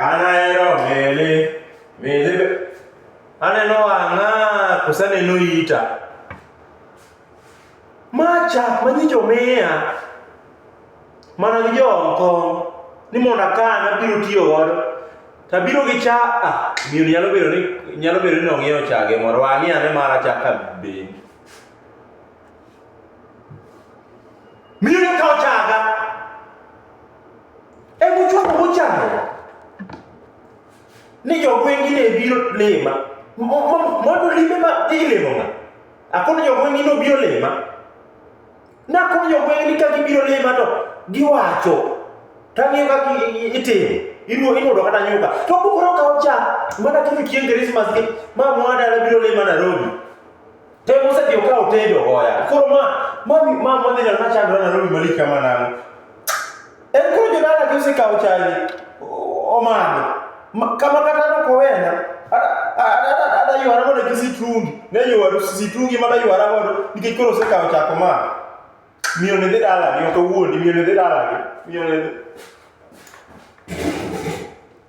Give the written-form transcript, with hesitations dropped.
An ahero meli, meli be. Aneno wang'a koso aneno ita. Ma chak ma nyicha omiya mana gi jo Hong Kong ni mondo akan abiro tiyo godo. To abiro gi cha ah miyo ni nyalo bedo ni nyalo bedo ni ong'iewo chage moro wang'i ane mara chak ka bendi. Miyo ni okawo chaga. Ema ochwako go chae. Ni jogweng'gi ne biro lima. Mondo limbe ma ilimo ng'a? Akono jogweng'gi nobiro lima. Nakono jogweng' ni ka gibiro lima to giwacho. Tang'iyo kaka itimo. Iruo inudo kata nyuka. To pok okawo chak mana kaka chieng' Christmas gi mama dala biro lima Nairobi. Temo osedhi okawo tedo goya. Koro ma mami ma modhi neno nachandora Nairobi malich kama nang'o. En koro jodala gi osekawo chai omadho. Kama kata nokowena. Ada ywara mana gi sitrungi. Ne ywaro sitrungi mana ywara godo nikech koro osekawo chak omadho. Miyo ne dhi dalagi ok awuondi, miyo ne dhi dalagi. Miyo ne dhi.